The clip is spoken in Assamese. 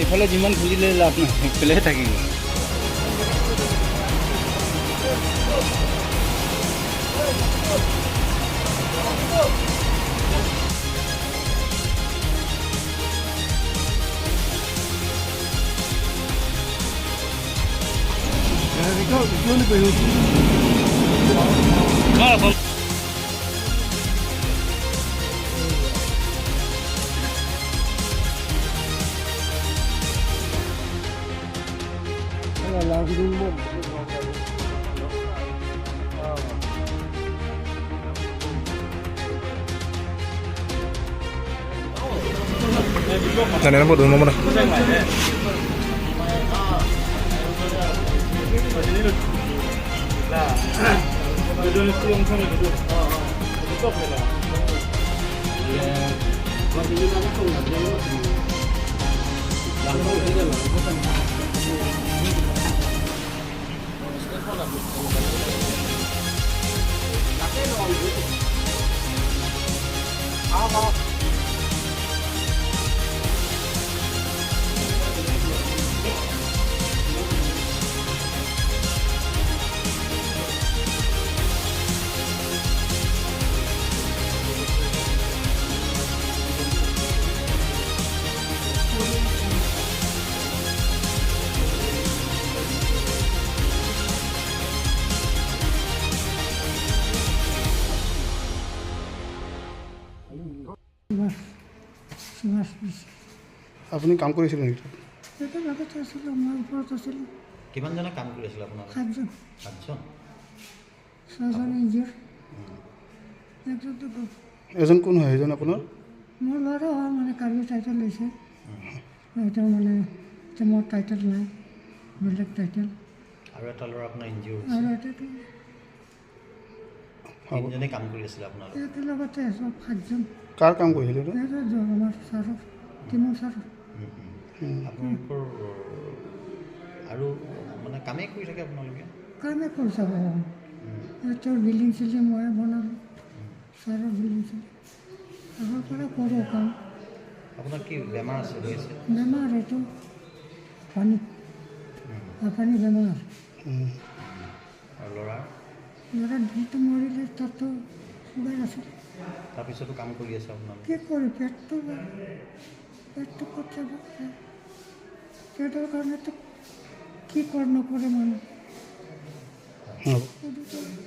এইফালে যিমান খুলিলে লাভ নাই, সেইফালেহে থাকিব। Nandiyan po, doon mo muna. আপুনি কাম কৰিছিলে নেকি তাত? সেইটো লগতে আছিলোঁ, মই ওপৰত আছিলোঁ। কিমানজনে কাম কৰি আছিল আপোনালোক? সাতজন। সাতজন। ছয়জন ইঞ্জিনিয়াৰ, একজনতো গ'ল। এজন কোন হয় সেইজন আপোনাৰ? মোৰ ল'ৰা হয়, মানে কাৰ্বি টাইটেল লৈছে এতিয়া, মানে এতিয়া মোৰ টাইটেল নাই, বেলেগ টাইটেল। আৰু এটা ল'ৰা আপোনাৰ ইনজিঅ'ৰ আৰু হৈছে। এটাতো। তিনিজনে কাম কৰি আছিলে আপোনালোক? একেলগতে চব সাতজন। কাৰ কাম কৰিছিলে এইটো? এইটো আমাৰ ছাৰৰ, তিমু ছাৰৰ। আপোনালোকৰ আৰু মানে কামেই কৰি থাকে আপোনালোকে? কামে কৰি যাব। তেওঁৰ বিল্ডিং চিল্ডিং ময়ে বনালোঁ, ছাৰৰ বিল্ডিং চিল্ডিং আগৰ পৰা কৰোঁ কাম। আপোনাৰ কি বেমাৰ আছে, হৈ আছে? বেমাৰ এইটো পানী, হাঁপানী বেমাৰ। আৰু ল'ৰাৰ? ল'ৰা যিটো মৰিলে তাতো চুগাৰ আছিল। তাৰপিছতো কাম কৰি আছে আপোনালোকে? কি কৰি পেটটো, পেটটো ক'ত যাব? পেটৰ কাৰণেতো কি কৰ নকৰে মানুহ। হ'ব। সেইটোতো।